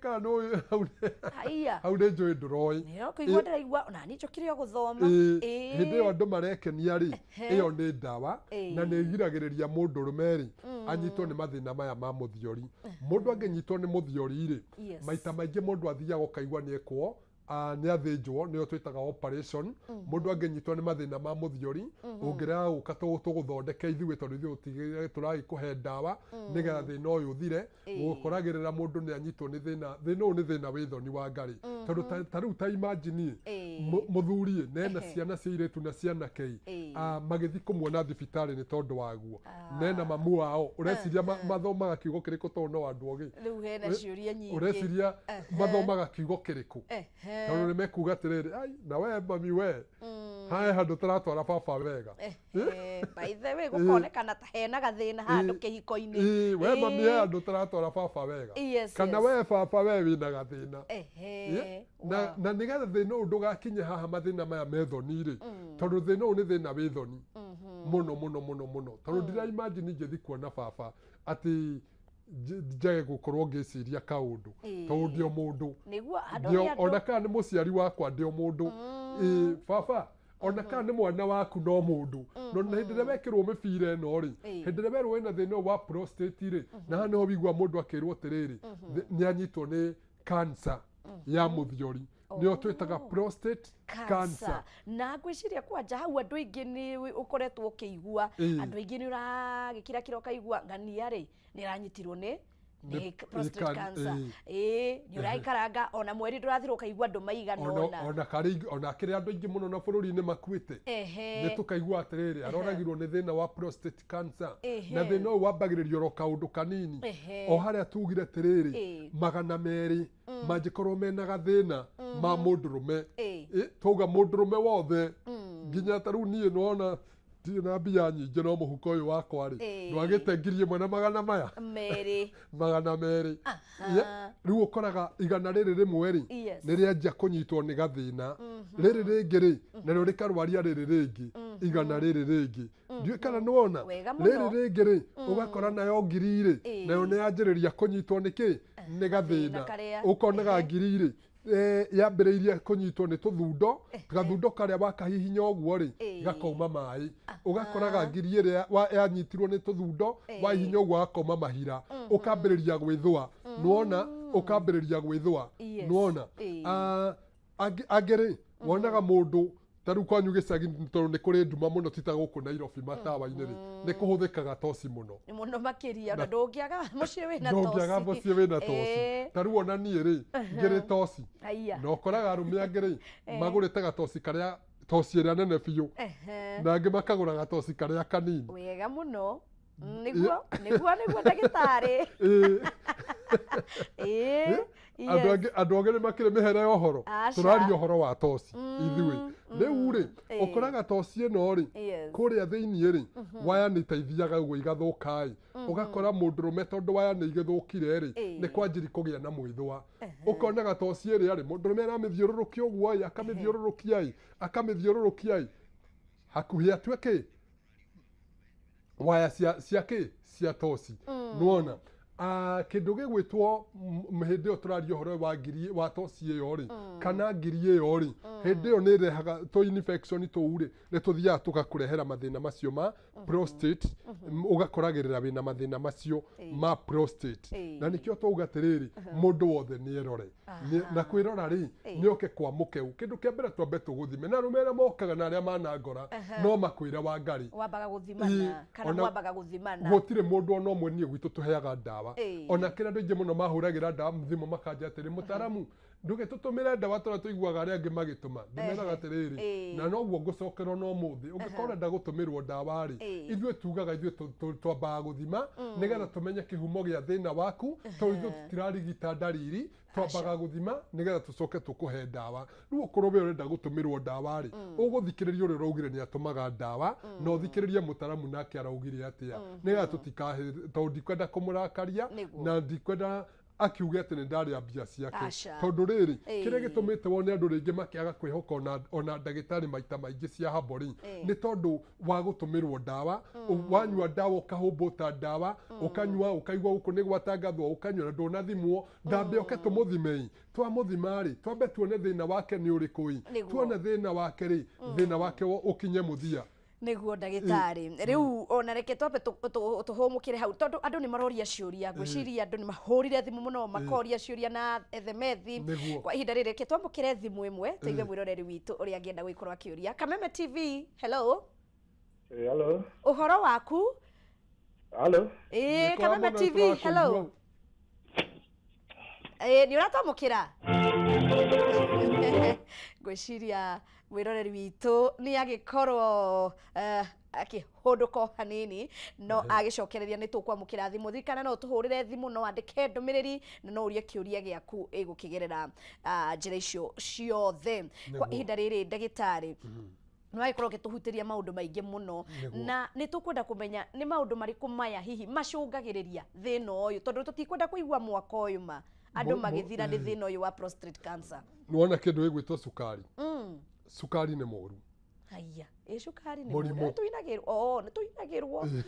Kana nĩ hau. Haiya. Hau nĩ njũĩ ndũroĩ. Nĩ kũigua ndĩraigua ona niĩ njũkire o gũthoma. Ĩĩ, hĩndĩ ĩyo andũ marekenia rĩ, ĩyo nĩ ndawa na nĩ ĩgiragĩrĩria mũndũrũme rĩ anyitwo nĩ mathĩna maya ma mũthiori. Mũndũ angĩnyitwo nĩ mũthiori rĩ, maita maingĩ mũndũ athiaga ũkaigua nĩ ekwo, nĩ athĩnjwo, nĩyo twĩtaga operation. Mũndũ angĩnyitwo nĩ mathĩna ma mũthiori, ũngĩrega gũka tũgũthondeke ithuĩ, tondũ ithuĩ tũragĩkũhe ndawa nĩgetha thĩna ũyũ ũthire. Gũkoragĩrĩra mũndũ nĩ anyitwo nĩ thĩna, thĩna ũyũ nĩ thĩna wĩ thoni wa ngarĩ, tondũ ta rĩu ta imagine mũthuri ĩ nena ciana cia irĩtu na cianake ĩ, magĩthiĩ kũmuona thibitarĩ nĩ tondũ waguo, nena mamu wao, ũreciria mathomaga kiugo kĩrĩkũ? Tondũ no andũ ogĩ. Rĩu hena ciũria nyingĩ. Ũreciria mathomaga kiugo kĩrĩkũ? Tondũ nĩ mekuga atĩrĩrĩ, "Ai, na we mami, we hae handũ tũratwara baba wega." By the way, gũkonekana ta hena gathĩna handũ kĩhiko-inĩ. Ĩĩ, we mami, he handũ tũratwara baba wega, kana we baba, we wĩna gathĩna. Na nĩgetha thĩna ũyũ ndũgakinye haha, mathĩna maya me thoni rĩ, tondũ thĩna ũyũ nĩ thĩna wĩ thoni mũno mũno mũno mũno, tondũ ndira imagine ingĩthiĩ kuona baba atĩ njage gũkorwo ngĩciria kaũndũ, tondũ ndĩ o mũndũ. Nĩguo andũ nĩ andũ. Ona kana nĩ mũciari wakwa, ndĩ o mũndũ. Ĩĩ baba, ona kana nĩ mwana waku, no mũndũ. No na hĩndĩ ĩrĩa wekĩrwo mĩbira ĩno rĩ, hĩndĩ ĩrĩa werwo wĩna thĩna ũyũ wa prostate rĩ, na haha nĩho wigua mũndũ akĩrwo atĩrĩrĩ, nĩ anyitwo nĩ cancer ya mũthiori, nĩyo twĩtaga prostate cancer. Cancer. Na ngwĩciria kwanja hau andũ aingĩ nĩ ũkoretwo ũkĩigua, andũ aingĩ nĩ ũragĩkira kĩra ũkaigua ng'ania rĩ nĩ ĩranyitirwo nĩ prostate cancer. Ĩĩ, nĩ ũraikaranga ona mweri ndũrathira ũkaigua andũ maigana ona. Ona karĩ ona kĩrĩ andũ aingĩ mũno na bũrũri-inĩ makuĩte. Nĩ tũkaigua atĩrĩrĩ, aroragirwo nĩ thĩna wa prostate cancer. Na thĩna ũyũ wambagĩrĩria oro kaũndũ kanini. O harĩa tugire atĩrĩrĩ, 200 mangĩkorwo mena gathĩna ma mũndũrũme. Twauga mũndũrũme wothe, nginya ta rĩu niĩ nĩwona ndirĩ na mbia nyingĩ, no mũhuko ũyũ wakwa rĩ, ndwagĩte 1,100 maya 200. 200. Rĩu ũkoraga igana rĩrĩ rĩmwe rĩ, nĩ rĩanjia kũnyitwo nĩ gathĩna, rĩrĩ rĩngĩ rĩ narĩo rĩkarwaria rĩrĩ rĩngĩ, igana rĩrĩ rĩngĩ. Ndiũĩ kana nĩwona. Wega mũno. Rĩrĩ rĩngĩ rĩ, ũgakora nayo ngiri rĩ, nayo nĩ yanjĩrĩria kũnyitwo nĩ kĩ? Nĩ gathĩna. Karĩa. Ũkonaga ngiri rĩ, yambĩrĩirie kũnyitwo nĩ tũthundo, gathundo karĩa wakahihinya ũguo rĩ, gakauma maĩ. Ũgakoraga ngiri ĩrĩa yanyitirwo nĩ tũthundo, wahihinya ũguo gakauma mahira, ũkambĩrĩria gwĩthũa, nĩwona, ũkambĩrĩria gwĩthũa. Nĩwona. Ah, angĩ rĩ, wonaga mũndũ ta rĩu kwanyu gĩcagi, tondũ nĩ kũrĩ nduma mũno, ti ta gũkũ Nairobi matawa-inĩ rĩ, nĩ kũhũthĩkaga toci mũno. Mũno makĩria, ona ndũngĩaga mũciĩ wĩna ndũngĩaga toci. Mũciĩ wĩna toci. Ta rĩu ona niĩ rĩ, ngĩrĩ toci. Na ũkoraga arũme angĩ rĩ, magũrĩte gatoci karĩa, toci ĩrĩa nene biũ, na angĩ makagũra gatoci karĩa kanini. Wega mũno. Nĩguo ndagĩtarĩ. Ĩĩ. Andũ angĩ, andũ angĩ nĩ makĩrĩ mĩhere ya ũhoro. Aca. Tũraria ũhoro wa toci ithuĩ rĩu rĩ. Ũkoraga toci ĩno rĩ, kũrĩa thĩiniĩ rĩ, waya nĩ iteithiaga ũguo igathũka ĩ, ũgakora mũndũrũme tondũ waya nĩ igĩthũkire rĩ, nĩ kwanjiri kũgĩa na mwĩthũa. Ũkonaga toci ĩrĩa rĩ, mũndũrũme aramĩthiũrũrũkia ũguo ĩ, akamĩthiũrũrũkia ĩ, akamĩthiũrũrũkia ĩ, hakuhĩ atue kĩ waya cia kĩ cia toci. Nĩwona, kĩndũ gĩgwĩtwo hĩndĩ ĩyo tũraria ũhoro wa ngiri wa toci ĩyo rĩ, kana ngiri ĩyo rĩ, hĩndĩ ĩyo nĩ ĩrehaga tũ infection tũu rĩ, nĩ tũthiaga tũgakũrehera mathĩna macio ma prostate. Ũgakoragĩrĩra wĩna mathĩna macio ma prostate. Na nĩkĩo twauga atĩrĩrĩ, mũndũ wothe nĩ erore. Na kwĩrora rĩ, nĩ oke kwa mũkeu. Kĩndũ kĩa mbere twambe tũgũthime, na arũme arĩa mokaga na arĩa manangora no makwĩre wa ngarĩ. Wambaga gũthimana kana mwambaga gũthimana? Gũtirĩ mũndũ ona ũmwe niĩ gwitũ tũheaga ndawa. Ona kĩrĩa andũ aingĩ mũno mahũragĩra ndawa thimũ makanja atĩrĩ, "Mũtaramu, ndũgĩtũtũmĩre ndawa tũrĩa tũiguaga arĩa angĩ magĩtũma." Ndĩmeraga atĩrĩrĩ, na noguo ngũcokerwo na ũmũthĩ, ũngĩkorwo ũrenda gũtũmĩrwo ndawa rĩ, ithuĩ tugaga ithuĩ twambaga gũthima nĩgetha tũmenye kĩhumo gĩa thĩna waku, tondũ ithuĩ tũtirarigita ndariri. Twambaga gũthima nĩgetha tũcoke tũkũhe ndawa. Rĩu okorwo we ũrenda gũtũmĩrwo ndawa rĩ, ũgũthikĩrĩria ũrĩa ũraugire nĩ atũmaga ndawa, na ũthikĩrĩrie mũtaramu nake araugire atĩa, nĩgetha tũtikahe, tondũ ndikwenda kũmũrakaria. Na ndikwenda. Akiuge atĩ nĩ ndarĩa mbia ciake. Aca. Tondũ rĩrĩ, kĩrĩa gĩtũmĩte wone andũ rĩngĩ makĩaga kwĩhoka ona ndagĩtarĩ maita maingĩ cia habo rĩ, nĩ tondũ wa gũtũmĩrwo ndawa. Wanyua ndawa ũkahũmbũta ndawa, ũkanyua ũkaigua gũkũ nĩ gwatangathwo, ũkanyua na ndũnathimwo. Ndambe oke tũmũthimei, twamũthima rĩ, twambe tuone thĩna wake nĩ ũrĩkũ ĩ. Tuone thĩna wake rĩ, thĩna wake ũkinye mũthia. Nĩguo ndagĩtarĩ, rĩu ona reke twambe tũhũmũkĩre hau, tondũ andũ nĩ maroria ciũria. Ngwĩciria andũ nĩ mahũrire thimũ mũno makoria ciũria na ethemethi. Kwa ihinda rĩrĩ, reke twamũkĩre thimũ ĩmwe, tũigue mwĩroreri witũ ũrĩa angĩenda gũgĩkorwo akĩũria. Kameme TV, hello. Hello. Ũhoro waku? Hello. Ĩĩ. Nĩ Kameme kwa TV. mũno. Hello. Ĩĩ, nĩ ũratwamũkĩra? Ngwĩciria mwĩroreri witũ nĩ agĩkorwo akĩhũndũka o hanini, no agĩcokereria nĩ tũkwamũkĩra thimũ. Ririkana no tũhũrĩre thimũ, no andĩke ndũmĩrĩri na no ũrie kĩũria gĩaku ĩgũkĩgerera njĩra icio ciothe. Kwa ihinda rĩrĩ, ndagĩtarĩ, nĩ wagĩkorwo ũgĩtũhutĩria maũndũ maingĩ mũno. Na nĩ tũkwenda kũmenya nĩ maũndũ marĩkũ maya hihi macũngagĩrĩria thĩna ũyũ, tondũ tũtikwenda kũigua mwaka ũyũ ma andũ magĩthira nĩ thĩna ũyũ wa prostate cancer. Nĩwona kĩndũ gĩgwĩtwo cukari? Cukari nĩ mũru. Haya, ĩ, cukari nĩ Mũrimũ. mũru. Tũinagĩrwo, oh, nĩ tũinagĩrwo,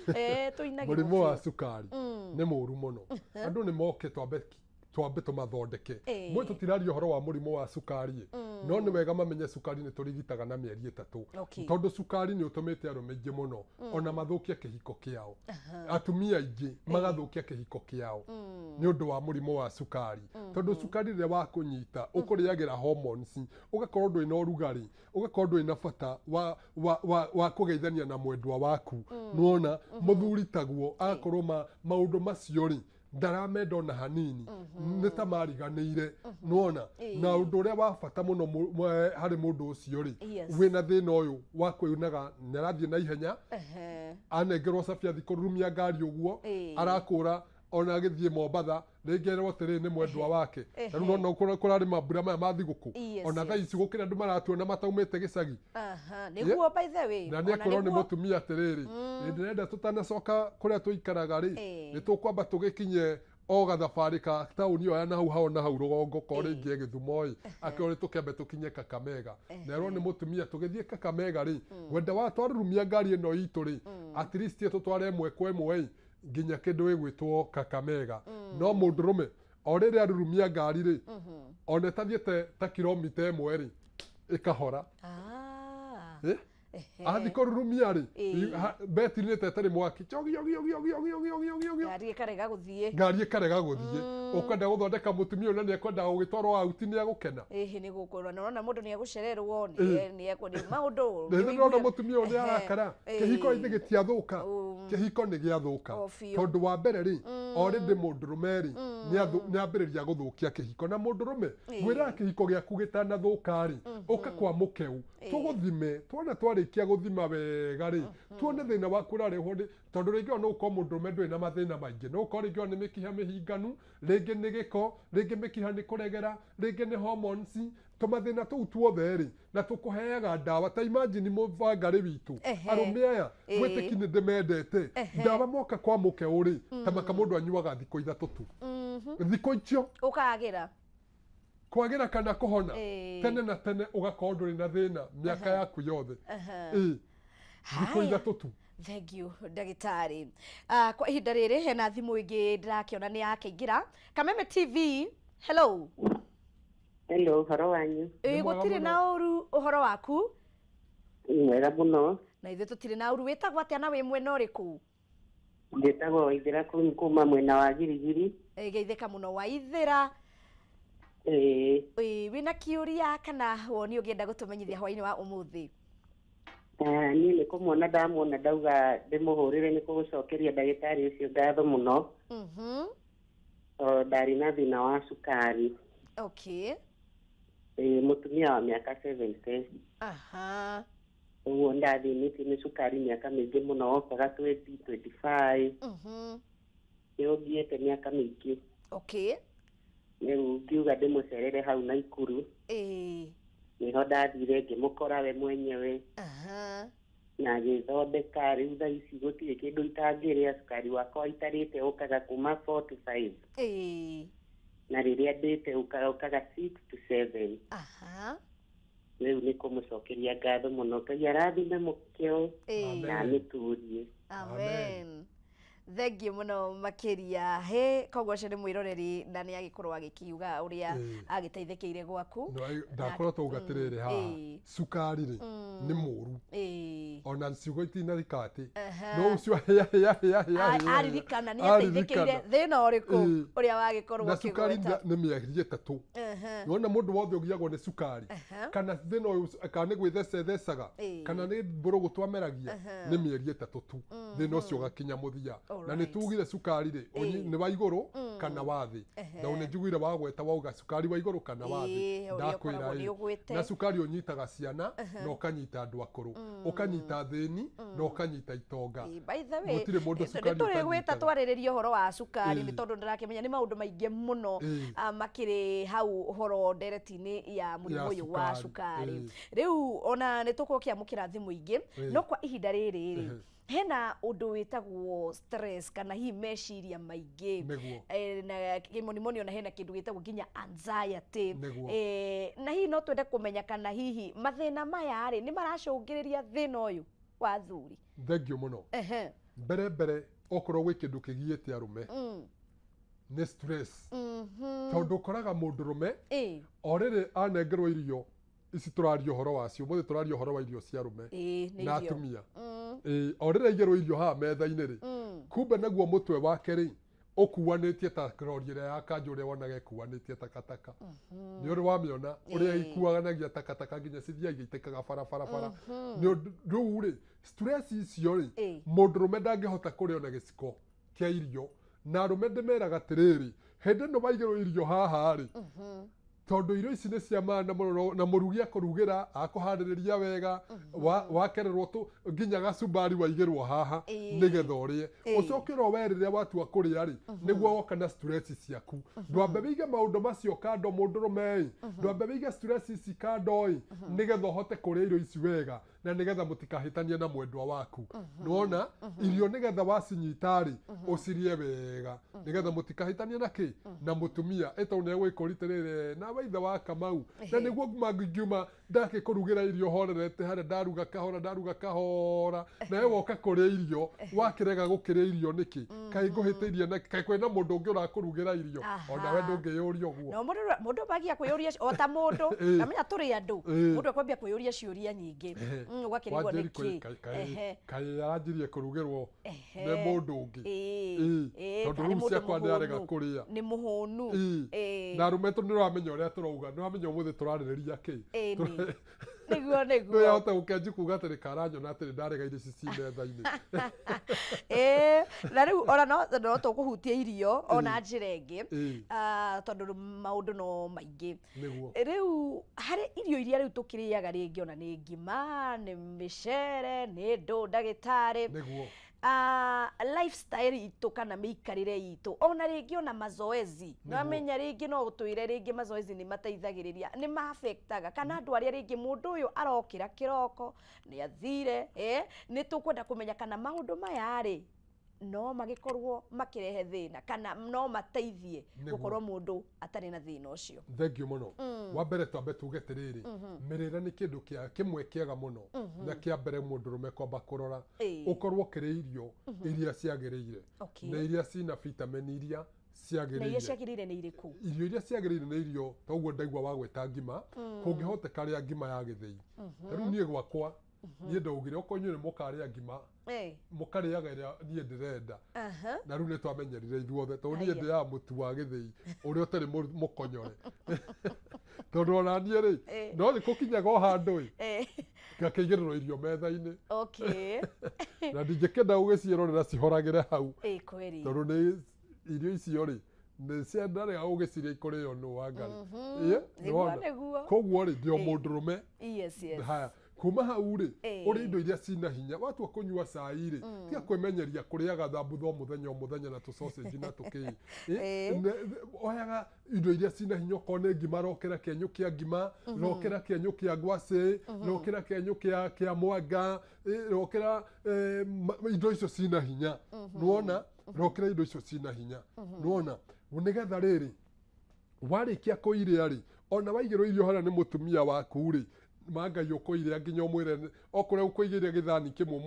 tũinagĩrwo Mũrimũ wa biũ. cukari nĩ mũru mũno. Andũ nĩ moke twambe tũmathondeke. Mwe tũtiraria ũhoro wa mũrimũ wa cukari ĩ, no nĩ wega mamenye cukari nĩ tũrigitaga na mĩeri 3. Tondũ cukari nĩ ũtũmĩte arũme aingĩ mũno ona mathũkie kĩhiko kĩao, atumia aingĩ magathũkia kĩhiko kĩao nĩ ũndũ wa mũrimũ wa cukari. Tondũ cukari rĩrĩa wakũnyita, ũkũrĩagĩra hormones, ũgakorwo ndũrĩ na ũrugarĩ, ũgakorwo ndũrĩ na bata wa kũgeithania na mwendwa waku. Nĩwona mũthuri taguo agakorwo maũndũ macio rĩ, ndaramenda ona hanini, nĩ ta mariganĩire. Nĩwona na ũndũ ũrĩa wa bata mũno harĩ mũndũ ũcio rĩ, wĩna thĩna ũyũ wa kwĩunaga, nĩ arathiĩ na ihenya, anengerwo cabi athiĩ kũrurumia ngari ũguo, arakũra ona agĩthiĩ Mombatha rĩngĩ erwo atĩrĩrĩ nĩ mwendwa wake. Na rĩu nona kũrarĩ mambura maya ma thigũkũ, ona thaa ici gũkĩrĩ andũ maratuona mataumĩte gĩcagi. Aha, nĩguo, by the way. Na nĩ Ona akorwo nĩ nĩguo. mũtumia atĩrĩrĩ, nĩ ndĩrenda tũtanacoka kũrĩa tũikaraga rĩ, nĩ tũkwamba tũgĩkinye o gathabarĩ ka taũni ĩyo ya nahau hao nahau rũgongo ko rĩngĩ e Gĩthumo ĩ, akĩrwo nĩ tũkĩambe tũkinye Kakamega. Na erwo nĩ mũtumia tũgĩthiĩ Kakamega rĩ, wenda wa twarurumia ngari ĩno itũ rĩ, at least tũtware ĩmwe kwa ĩmwe ĩ nginya kĩndũ gĩgwĩtwo Kakamega. No mũndũrũme o rĩrĩa arurumia ngari rĩ, ona ĩtathiĩte ta kilomita 1 rĩ, ĩkahora. Eh? Athiĩ kũrurumia rĩ, betiri nĩ ta ĩtarĩ mwaki, chogi ogi ogi ogi ogi ogi ogi ogi ogi. Ngari ĩkarega gũthiĩ. Ngari ĩkarega gũthiĩ. Ũkwenda gũthondeka mũtumia ũyũ na nĩ ekwenda gũgĩtwarwo auti, nĩ egũkena? Ĩhĩ, nĩ gũkorwo na ũrona mũndũ nĩ egũcererwo nĩ nĩ maũndũ. Na ithe ndĩrona mũtumia ũyũ nĩ arakara. Kĩhiko ithe gĩtiathũka? Kĩhiko nĩ gĩathũka. O biũ. Tondũ wa mbere rĩ, already mũndũrũme rĩ, nĩ ambĩrĩria gũthũkia kĩhiko. Na mũndũrũme, ngwĩraga kĩhiko gĩaku gĩtanathũka rĩ, ũka kwa mũkeu tũgũthime. Tuona twarĩkia gũthima wega rĩ, tuone thĩna waku ũrarehwo nĩ tondũ rĩngĩ ona no ũkorwo mũndũrũme ndũrĩ na mathĩna maingĩ, no ũkorwo rĩngĩ ona nĩ mĩkiha mĩhinganu, rĩngĩ nĩ gĩko, rĩngĩ mĩkiha nĩ kũregera, rĩngĩ nĩ hormones, tũmathĩna tũu tuothe rĩ, na tũkũheaga ndawa. Ta imagine mũbangarĩ witũ, arũme aya gwĩtĩki nĩ ndĩmendete. Ndawa moka kwa mũkeũ rĩ, ta maka mũndũ anyuaga thikũ 3 tu, thikũ icio Ũkagĩra. Kwagĩra kana kũhona tene na tene, ũgakorwo ndũrĩ na thĩna mĩaka yaku yothe. Ĩĩ, thikũ 3 tu. Thank you, ndagĩtarĩ. Kwa ihinda rĩrĩ hena thimũ ĩngĩ ndĩrakĩona nĩ yakĩingĩra. Kameme TV, hello. Hello, ũhoro wanyu? Ĩ, Nĩ mwega gũtirĩ mũno. na ũru, ũhoro waku? Nĩ mwega mũno. Na ithuĩ tũtirĩ na ũru. Wĩtagwo atĩa na wĩ mwena ũrĩkũ? Njĩtagwo Waithĩra kuma mwena wa Girigiri. Ĩ, geithĩka mũno, Waithĩra. Ĩĩ. Ĩ, wĩna kĩũria kana woni ũngĩenda gũtũmenyithia hwainĩ wa ũmũthĩ? Niĩ nĩ kũmuona ndamuona, ndauga ndĩmũhũrĩre nĩ kũgũcokeria ndagĩtarĩ ũcio ngatho mũno, tondũ ndarĩ na thĩna wa cukari. Ĩĩ, mũtumia wa mĩaka 70. Ũguo ndathĩnĩtio nĩ cukari mĩaka mĩingĩ mũno, wokaga 20 25. Nĩ ũngiĩte mĩaka mĩingĩ. Rĩu ngiuga ndĩmũcerere hau Naikuru. Nĩho ndathire ngĩmũkora we mwenyewe na agĩthondeka. Rĩu thaa ici gũtirĩ kĩndũ itangĩrĩa, cukari wakwa itarĩte ũkaga kuma 4 to 5. Na rĩrĩa ndĩte ũkaga 6 to 7. Aha. Rĩu nĩ kũmũcokeria ngatho mũno. Ngai arathime mũkĩo na amĩturie. Amen. Thengiũ mũno makĩria. He koguo ũcio nĩ mwĩroreri na nĩ agĩkorwo agĩkiuga ũrĩa agĩteithĩkĩire gwaku. Ndakorwo twauga atĩrĩrĩ haha, cukari rĩ nĩ mũru, ona ciugo itinarika atĩ no ũcio hĩa hĩa hĩa hĩa hĩa. Aririkana nĩ ateithĩkĩire thĩna ũrĩkũ ũrĩa wagĩkorwo na cukari nĩ mĩeri 3. Nĩwona mũndũ wothe ũgiagwo nĩ cukari kana thĩna ũyũ, kana nĩ gwĩthecethecaga kana nĩ mbũrũgũ twameragia, nĩ mĩeri 3 tu thĩna ũcio ũgakinya mũthia. Na nĩ tugire cukari rĩ nĩ wa igũrũ kana wa thĩ, na nĩ njiguire wagweta wauga cukari wa igũrũ kana wa thĩ, ndakwĩra ĩ, na cukari ũnyitaga ciana na ũkanyita andũ akũrũ, ũkanyita thĩni na ũkanyita itonga. Gũtirĩ mũndũ cukari ũtanyitaga. Twarĩrĩria ũhoro wa cukari nĩ tondũ ndĩrakĩmenya nĩ maũndũ maingĩ mũno makĩrĩ hau ũhoro ndereti-inĩ ya mũrimũ ũyũ wa cukari. Rĩu ona nĩ tũgũkĩamũkĩra thimũ ingĩ, no kwa ihinda rĩrĩ rĩ hena ũndũ wĩtagwo stress kana hihi meciria maingĩ, na kĩmonimoni ona hena kĩndũ gĩtagwo nginya anxiety, na hihi no twende kũmenya kana hihi mathĩna maya rĩ nĩ maracũngĩrĩria thĩna ũyũ wa athuri. Thengiũ mũno. Mbere mbere okorwo gwĩ kĩndũ kĩgiĩte arũme nĩ stress, tondũ ũkoraga mũndũrũme o rĩrĩ anengerwo irio ici tũraria ũhoro wacio ũmũthĩ, tũraria ũhoro wa irio cia arũme na atumia, o rĩrĩa aigĩrwo irio haha metha-inĩ rĩ, kumbe naguo mũtwe wake rĩ ũkuanĩtie ta rori ĩrĩa ya kanjũ ũrĩa wonaga ĩkuanĩtie takataka. Nĩ ũrĩ wamĩona ũrĩa ikuanagia takataka nginya cithiaga igĩitĩkaga barabara. Rĩu rĩ stress icio rĩ mũndũrũme ndangĩhota kũrĩa ona gĩciko kĩa irio. Na arũme ndĩmeraga atĩrĩrĩ, hĩndĩ ĩno waigĩrwo irio haha rĩ, tondũ irio ici nĩ cia maana mũno, na mũrugi akũrugĩra akũharĩrĩria wega, wakererwo tu nginya gacumbari waigĩrwo haha nĩgetha ũrĩe, ũcoke ro we rĩrĩa watua kũrĩa rĩ nĩguo woka na stress ciaku. Ndwambe wĩige maũndũ macio kando mũndũrũme ĩ, ndwambe wĩige stress ici kando ĩ, nĩgetha ũhote kũrĩa irio ici wega na nĩgetha mũtikahĩtanie na mwendwa waku. Nĩwona irio nĩgetha wacinyita rĩ ũcirie wega nĩgetha mũtikahĩtanie na kĩ na mũtumia ĩtondũ nĩ egwĩkũria atĩrĩrĩ na we ithe wa Kamau, na nĩguo ngiuma ndakĩkũrugĩra irio horerete harĩa ndaruga kahora ndaruga kahora, nawe woka kũrĩa irio wakĩrega gũkĩrĩa irio nĩkĩ? Kaĩ ngũhĩtĩirie na kaĩ kwĩna mũndũ ũngĩ ũrakũrugĩra irio? Ona we ndũngĩyũria ũguo. No mũndũ ambagia kwĩyũria o ta mũndũ, namenya tũrĩ andũ, mũndũ akwambia kwĩyũria ciũria nyingĩ, ũgakĩrigwo nĩkĩ kaĩ aranjirie kũrugĩrwo nĩ mũndũ ũngĩ, tondũ rĩu ciakwa nĩ arega kũrĩa, nĩ mũhũnu. Na arũme tũ nĩ ũramenya ũrĩa tũrauga, nĩ ũramenya ũmũthĩ tũrarĩrĩria kĩ. Nĩguo nĩguo. Nĩyahota gũkenji kuga atĩrĩ karanyona atĩrĩ ndarega irio ici ci metha-inĩ. Na rĩu ona no tũkũhutia irio ona njĩra ĩngĩ, tondũ maũndũ no maingĩ. Rĩu harĩ irio iria rĩu tũkĩrĩaga rĩngĩ ona nĩ ngima, nĩ mĩcere, nĩ ndũ ndagĩtarĩ. Nĩguo. Lifestyle itũ kana mĩikarĩre itũ ona rĩngĩ ona mazoezi, nĩwamenya rĩngĩ no ũtwĩre rĩngĩ mazoezi nĩ mateithagĩrĩria, nĩ ma-affectaga kana andũ arĩa rĩngĩ mũndũ ũyũ arokĩra kĩroko nĩ athire, nĩ tũkwenda kũmenya kana maũndũ maya rĩ no magĩkorwo makĩrehe thĩna kana no mateithie gũkorwo mũndũ atarĩ na thĩna ũcio. Thengiũ mũno. Wa mbere twambe tuge atĩrĩrĩ, mĩrĩre nĩ kĩndũ kĩmwe kĩega mũno na kĩa mbere mũndũrũme kwamba kũrora, ũkorwo ũkĩrĩa irio iria ciagĩrĩire na iria cina vitamin iria ciagĩrĩire. Na iria ciagĩrĩire nĩ irĩkũ? Irio iria ciagĩrĩire nĩ irio toguo ndaigua wagweta ngima, kũngĩhoteka rĩa ngima ya gĩthĩi. Ta rĩu niĩ gwakwa niĩ ndaugire okorwo inyuĩ nĩ mũkarĩa ngima mũkarĩaga ĩrĩa niĩ ndĩrenda. Na rĩu nĩ twamenyerire ithuothe tondũ niĩ ndĩaga mũtu wa gĩthĩi ũrĩa ũtarĩ mũkonyore. Tondũ ona niĩ rĩ no nĩ kũkinyaga o handũ ĩ ngakĩigĩrĩrwo irio metha-inĩ. Na ndingĩkĩenda gũgĩciĩrorera cihoragĩre hau. Tondũ nĩ irio icio rĩ nĩ ciendarega gũgĩciria ikũrĩo nũ wa Ngai. Koguo rĩ ndĩ o mũndũrũme. Haya, kuma hau rĩ ũrĩ indo iria cina hinya watua kũnyua cai rĩ tiga kwĩmenyeria kũrĩaga thambutha o mũthenya o mũthenya na tũ sausage na tũkĩĩ. Oyaga indo iria cina hinya, okorwo nĩ ngima rokera kĩenyũ kĩa ngima, rokera kĩenyũ kĩa ngwacĩ, rokera kĩenyũ kĩa mwanga, rokera indo icio cina hinya. Nĩwona? Rokera indo icio cina hinya. Nĩwona? Nĩgetha rĩrĩ Warĩkia kũirĩa rĩ, ona waigĩrwo irio harĩa nĩ mũtumia waku rĩ, ma Ngai ũkũirĩa nginya ũmwĩre okorwo ũkũigĩire gĩthani kĩmwe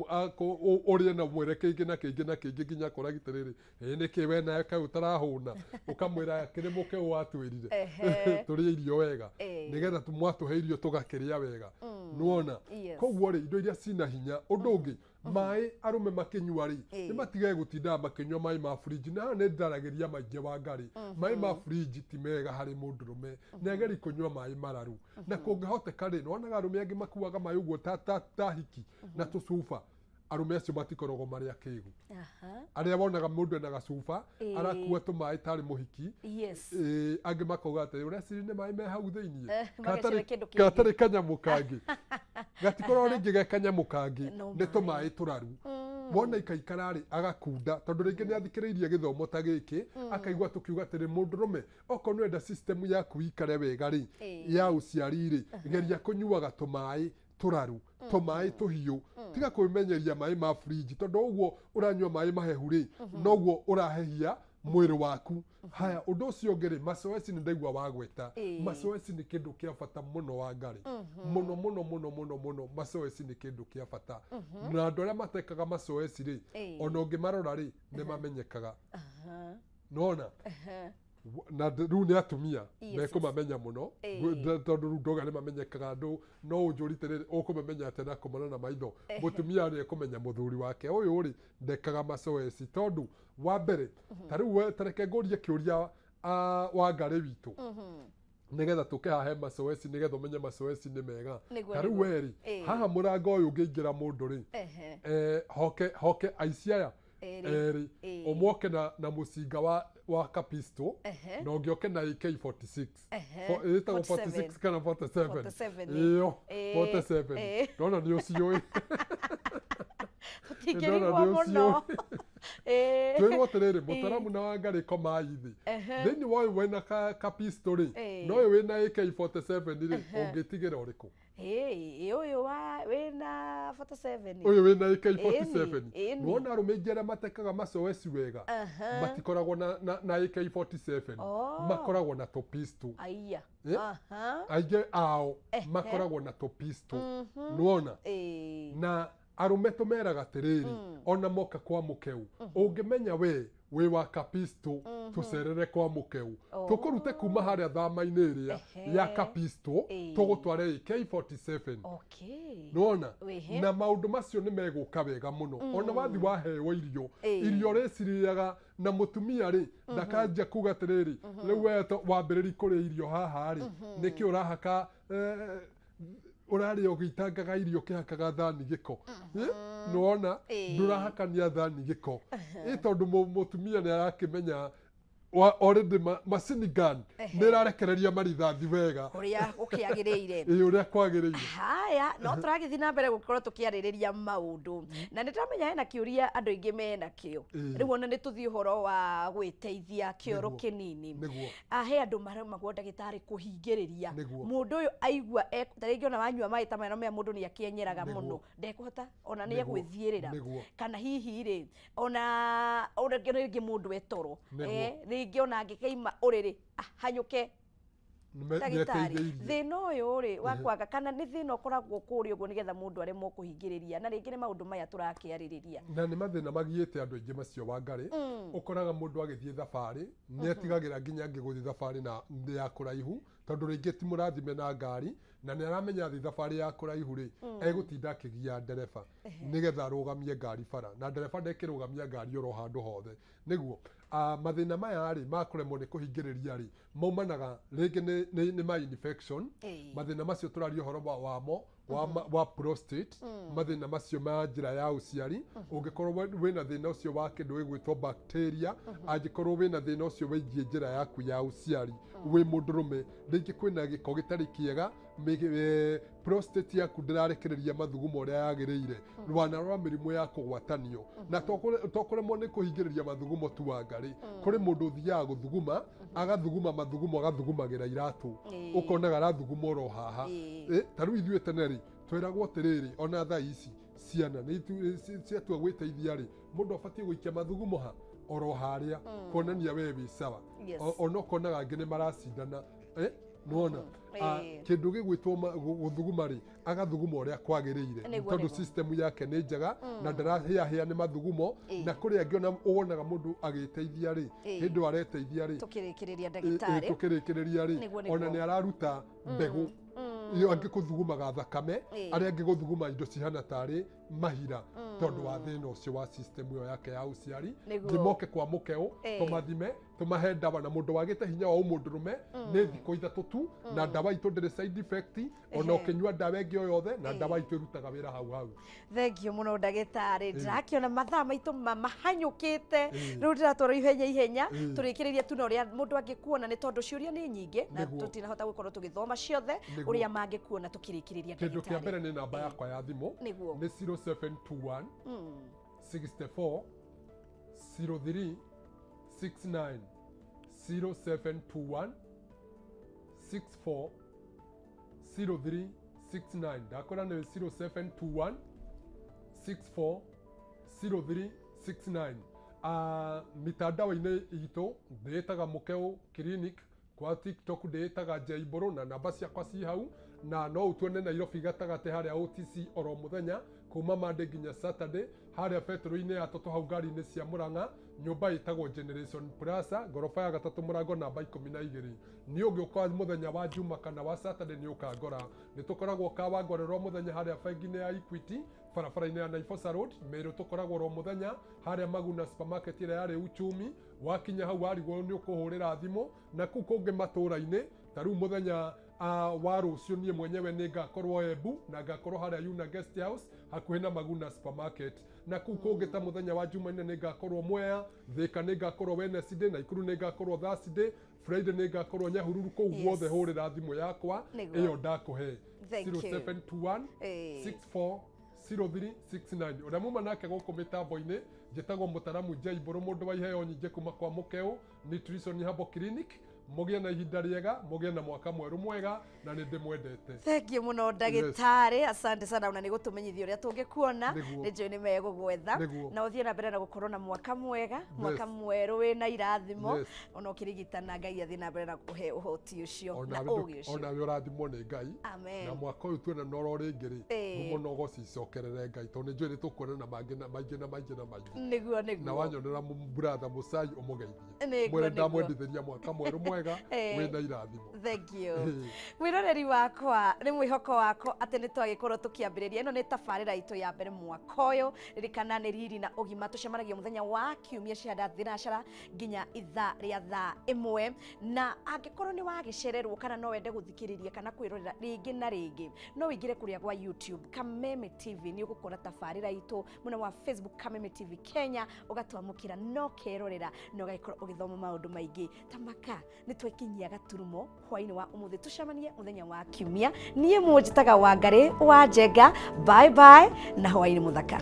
ũrĩe na ũmwĩre kĩngĩ na kĩngĩ na kĩngĩ nginya akoragia atĩrĩrĩ, ĩĩ nĩkĩ we nawe kaĩ ũtarahũna? Ũkamwĩra kĩrĩ mũke ũũ atwĩrire tũrĩe irio wega nĩgetha mwatũhe irio tũgakĩrĩa wega. Nĩwona? Koguo rĩ, indo iria cina hinya. Ũndũ ũngĩ, maĩ arũme makĩnyua rĩ, nĩ matigage gũtindaga makĩnyua maĩ ma fridge. Na haha nĩ ndaragĩria maingĩ Wangarĩ, maĩ ma fridge ti mega harĩ mũndũrũme, nĩ ageri kũnyua maĩ mararu. Na kũngĩhoteka rĩ, nĩwonaga arũme angĩ makuaga maĩ ũguo ta hiki na tũcuba. Arũme acio matikoragwo marĩ akĩgu. Arĩa wonaga mũndũ ena gacuba arakua tũmaĩ tarĩ mũhiki. Angĩ makauga atĩ ũreciria nĩ maĩ me hau thĩiniĩ, Mageciria kĩndũ kĩngĩ. Gatarĩ kanyamũ kangĩ, gatikoragwo rĩngĩ ge kanyamũ kangĩ, No nĩ maĩ. Tũmaĩ tũraru. Wona ikaikara rĩ, agakunda, tondũ rĩngĩ nĩ athikĩrĩirie gĩthomo ta gĩkĩ, akaigua tũkiuga atĩrĩ, mũndũrũme, okorwo nĩ wenda system yaku ikare wega rĩ, ya ũciari rĩ, geria kũnyuaga tũmaĩ tũraru, tũmaĩ tũhiũ, tiga kwĩmenyeria maĩ ma fridge, tondũ ũguo ũranyua maĩ mahehu rĩ, noguo ũrahehia mwĩrĩ waku. Haya, ũndũ ũcio ũngĩ rĩ, macoeci nĩ ndaigua wagweta. Macoeci nĩ kĩndũ kĩa bata mũno Wangarĩ, mũno mũno mũno mũno mũno. Macoeci nĩ kĩndũ kĩa bata, na andũ arĩa matekaga macoeci rĩ, ona ũngĩmarora rĩ, nĩ mamenyekaga. Nona na rĩu nĩ atumia mekũmamenya mũno, tondũ rĩu ndoga nĩ mamenyekaga. Andũ no ũnjũri atĩrĩrĩ, ũkũmamenya atĩa na kũmona na maitho? Mũtumia nĩ ekũmenya mũthuri wake ũyũ rĩ, ndekaga macoeci, tondũ wa mbere, ta rĩu we, ta reke ngũrie kĩũria, Wangarĩ witũ, nĩgetha tũke haha he macoeci, nĩgetha ũmenye macoeci nĩ mega. Ta rĩu we rĩ, haha mũrango ũyũ ũngĩingĩra mũndũ rĩ, hoke aici aya Erĩ. Erĩ, ũmwe oke na mũcinga wa kapisto, na ũngĩ oke na AK46. Ĩtagwo 47. 46 kana 47? 47. Ĩyo. 47. Ndona nĩ ũciũĩ. Tũtingĩrigwo Ndona nĩ mũno. Twĩrwo atĩrĩrĩ, mũtaramu na Wangarĩ, komai thĩ. Thĩinĩ wa ũyũ wĩna kapisto rĩ, na ũyũ wĩna AK47 rĩ, ũngĩtigĩra ũrĩkũ? Ĩ, ũyũ wa wĩna 47. Ũyũ wĩna AK47. Ĩni. Nĩwona arũme aingĩ arĩa matekaga macoeci wega matikoragwo na AK47, makoragwo na tũpisto. Aiya. Aingĩ ao makoragwo na tũpisto, nĩwona? Na arũme tũmeraga atĩrĩrĩ, ona moka kwa mũkeu, ũngĩmenya we wĩ wa kapisto, tũcerere kwa mũkeu, tũkũrute kuma harĩa thama-inĩ ĩrĩa ya kapisto, tũgũtware AK47. Nĩwona? Na maũndũ macio nĩ megũka wega mũno. Ona wathi waheo irio, irio rĩcirĩaga na mũtumia rĩ, ndakanjia kuga atĩrĩrĩ, rĩu we wambĩrĩri kũrĩa irio haha rĩ, nĩkĩ ũrahaka, ũrarĩa ũgĩitangaga irio, ũkĩhakaga thani gĩko? Nĩwona? Ndũrahakania thani gĩko, ĩ tondũ mũtumia nĩ arakĩmenya already machine gun nĩ ĩrarekereria marithathi wega. Ũrĩa gũkĩagĩrĩire. Ĩ, ũrĩa kwagĩrĩire. Haya, no tũragĩthiĩ na mbere gũkorwo tũkĩarĩrĩria maũndũ, na nĩ ndĩramenya hena kĩũria andũ aingĩ mena kĩo. Rĩu ona nĩ tũthiĩ ũhoro wa gwĩteithia kĩoro kĩnini. He andũ maremagwo, ndagĩtarĩ, kũhingĩrĩria. Mũndũ ũyũ aigua ta rĩngĩ ona wanyua maĩ ta maya, no menya mũndũ nĩ akĩenyeraga mũno, ndekũhota ona nĩ egwĩthiĩrĩra. Kana hihi rĩ, ona rĩngĩ mũndũ etoro, rĩngĩ ona angĩkaima ũrĩrĩ ahanyũke. Ndagĩtarĩ, Nĩeteithĩirie. Thĩna ũyũ rĩ wa kwaga, kana nĩ thĩna ũkoragwo kũrĩa ũguo nĩgetha mũndũ aremwo kũhingĩrĩria, na rĩngĩ nĩ maũndũ maya tũrakĩarĩrĩria? Na nĩ mathĩna magiĩte andũ aingĩ macio, Wangarĩ. Ũkoraga mũndũ agĩthiĩ thabarĩ nĩ etigagĩra nginya angĩ gũthiĩ thabarĩ na nĩ ya kũraihu, tondũ rĩngĩ ti mũrathime na ngari, na nĩ aramenya athiĩ thabarĩ ya kũraihu rĩ, egũtinda akĩgia ndereba nĩgetha arũgamie ngari bara, na ndereba ndekĩrũgamia ngari oro handũ hothe. Nĩguo mathĩna maya rĩ, ma kũremwo nĩ kũhingĩrĩria rĩ, maumanaga rĩngĩ nĩ ma infection. Mathĩna macio tũraria ũhoro wamo wa prostate, mathĩna macio ma njĩra ya ũciari, ũngĩkorwo wĩna thĩna ũcio wa kĩndũ gĩgwĩtwo bacteria, angĩkorwo wĩna thĩna ũcio wĩgiĩ njĩra yaku ya ũciari wĩ mũndũrũme, rĩngĩ kwĩna gĩko gĩtarĩ kĩega, prostate yaku ndĩrarekereria mathugumo ũrĩa yagĩrĩire, rwana rwa mĩrimũ ya kũgwatanio, na to kũremwo nĩ kũhingĩrĩria mathugumo tu, Wangarĩ, kũrĩ mũndũ ũthiaga gũthuguma, agathuguma mathugumo, agathugumagĩra iratũ, ũkonaga arathuguma oro haha. Ta rĩu ithuĩ tene rĩ, tweragwo atĩrĩrĩ, ona thaa ici ciana nĩ ciatua gwĩteithia rĩ, mũndũ abatiĩ gũikia mathugumo ha. Oro harĩa kuonania we wĩ sawa. Yes. Ona ũkonaga angĩ nĩ maracindana, nĩwona? Kĩndũ gĩgwĩtwo gũthuguma rĩ, agathuguma ũrĩa kwagĩrĩire, tondũ system yake nĩ njega na ndarahĩahĩa nĩ mathugumo. Na kũrĩ angĩ ona wonaga mũndũ agĩteithia rĩ, hĩndĩ ĩyo areteithia rĩ, Tũkĩrĩkĩrĩria, ndagĩtarĩ. Tũkĩrĩkĩrĩria rĩ, ona nĩ araruta mbegũ iyo, angĩ kũthugumaga thakame, arĩa angĩ gũthuguma indo cihana tarĩ mahira, tondũ wa thĩna ũcio wa system ĩyo yake ya ũciari. Ngĩmoke kwa mũkeũ, tũmathime, tũmahe ndawa. Na mũndũ wagĩte hinya wa ũmũndũrũme nĩ thikũ 3 tu, na ndawa itũ ndĩrĩ side effect ona ũkĩnyua ndawa ĩngĩ o yothe, na ndawa itũ ĩrutaga wĩra hau hau. Thank you mũno, ndagĩtarĩ. Ndĩrakĩona mathaa maitũ mahanyũkĩte. Rĩu ndĩratwarwo ihenya ihenya. Tũrĩkĩrĩrie tu na ũrĩa mũndũ angĩkuona, nĩ tondũ ciũria nĩ nyingĩ na tũtinahota gũkorwo tũgĩthoma ciothe. Ũrĩa mangĩkuona tũkĩrĩkĩrĩria, Kĩndũ kĩa ndagĩtarĩ. mbere nĩ namba yakwa ya thimũ. Nĩ 0721 64 03 69, 0721 64 03 69. Ndakwĩra nĩ 0721 64 03 69. Mitandao-inĩ itũ ndĩĩtaga Mũkeũ Clinic, kwa TikTok ndĩĩtaga Njeimbũrũ, na namba ciakwa ci hau. Na no ũtuone Nairobi gatagatĩ harĩa OTC oro mũthenya kuma Monday nginya Saturday, harĩa betũrũ-inĩ ya Toto, hau ngari-inĩ cia Mũrang'a, nyũmba ĩtagwo Generation Plaza, ngoroba ya gatatũ, mũrango namba 12. Nĩ ũngĩũka mũthenya wa Juma kana wa Saturday nĩ ũkangora. Nĩ tũkoragwo Kawangware ro mũthenya harĩa bengi-inĩ ya Equity, barabara-inĩ ya Naivasha Road. Meru tũkoragwo ro mũthenya harĩa Maguna Supermarket ĩrĩa yarĩ Uchumi. Wakinya hau warigwo nĩ ũkũhũrĩra thimũ. Na kũu kũngĩ matũũra-inĩ, ta rĩu mũthenya wa rũciũ niĩ mwenyewe nĩ ngakorwo Embu, na ngakorwo harĩa Yuna Guest House hakuhĩ na Maguna Supermarket. Na kũu kũngĩ, ta mũthenya wa Jumanne nĩ ngakorwo Mwea, Thĩka nĩ ngakorwo Wednesday, Naikuru nĩ ngakorwo Thursday, Friday nĩ ngakorwo Nyahururu. Kũu guothe hũrĩra thimũ yakwa ĩyo ndakũhe, 0721 64 0369. Ũrĩa muma nake gũkũ mĩtambo-inĩ njĩtagwo mũtaramu Njaimbũrũ, mũndũ wa iheo nyingĩ kuma kwa Mũkeũ Nutrition Herbal Clinic. Mũgĩe na ihinda rĩega, mũgĩe na mwaka mwerũ mwega, na nĩ ndĩmwendete. Thank you mũno, ndagĩtarĩ, asante sana ona nĩ gũtũmenyithia ũrĩa tũngĩkuona. Nĩ njũĩ nĩ megũgwetha. Na ũthiĩ na mbere na gũkorwo na mwaka mwega, mwaka mwerũ wĩna irathimo. Ona ũkĩrigitana, Ngai athiĩ na mbere na kũhe ũhoti ũcio na ũgĩ ũcio. Onawe ũrathimwo nĩ Ngai. Amen. Na mwaka ũyũ tuona noro rĩngĩ rĩ, ngumo na ũgoci icokerere Ngai, tondũ nĩ njũĩ nĩ tũkuonana mangĩ na maingĩ na maingĩ na maingĩ. Na wanyonera brother Mũcai ũmũgeithie, mwĩre ndamwendithĩria mwaka mwerũ mwega wĩna irathimo. Thank you. Mwĩroreri wakwa, nĩ mwĩhoko wakwa atĩ nĩ twagĩkorwo tũkĩambĩrĩria. Ĩno nĩ tabarĩra itũ ya mbere mwaka ũyũ. Ririkana nĩ Riri na Ũgima, tũcemanagia mũthenya wa kiumia cia thinacara nginya ithaa rĩa thaa 1. Na angĩkorwo nĩ wagĩcererwo kana no wende gũthikĩrĩria kana kwĩrorera rĩngĩ na rĩngĩ, no wĩingĩre kũrĩa gwa YouTube Kameme TV, nĩ ũgũkora tabarĩra itũ. Mwena wa Facebook Kameme TV Kenya, ũgatwamũkĩra no kerorera na ũgagĩkorwo ũgĩthoma maũndũ maingĩ. Tamaka nĩ twekinyia gaturumo hwainĩ wa ũmũthĩ. Tũcemanie mũthenya wa kiumia. Niĩ mũnjĩtaga Wangarĩ wa Njenga. Bye bye na hwainĩ mũthaka.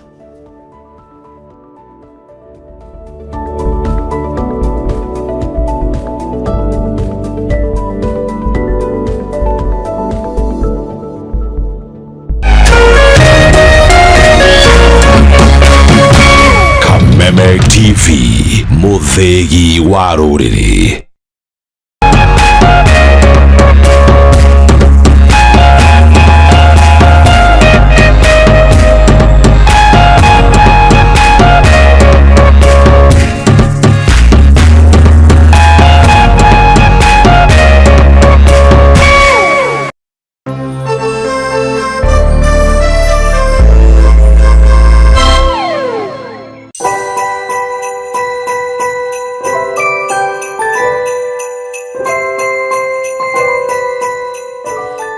Kameme TV, mũthĩgi wa rũrĩrĩ.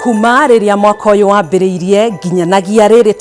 Kuma rĩrĩa mwaka ũyũ wambĩrĩirie nginyanagia rĩrĩ.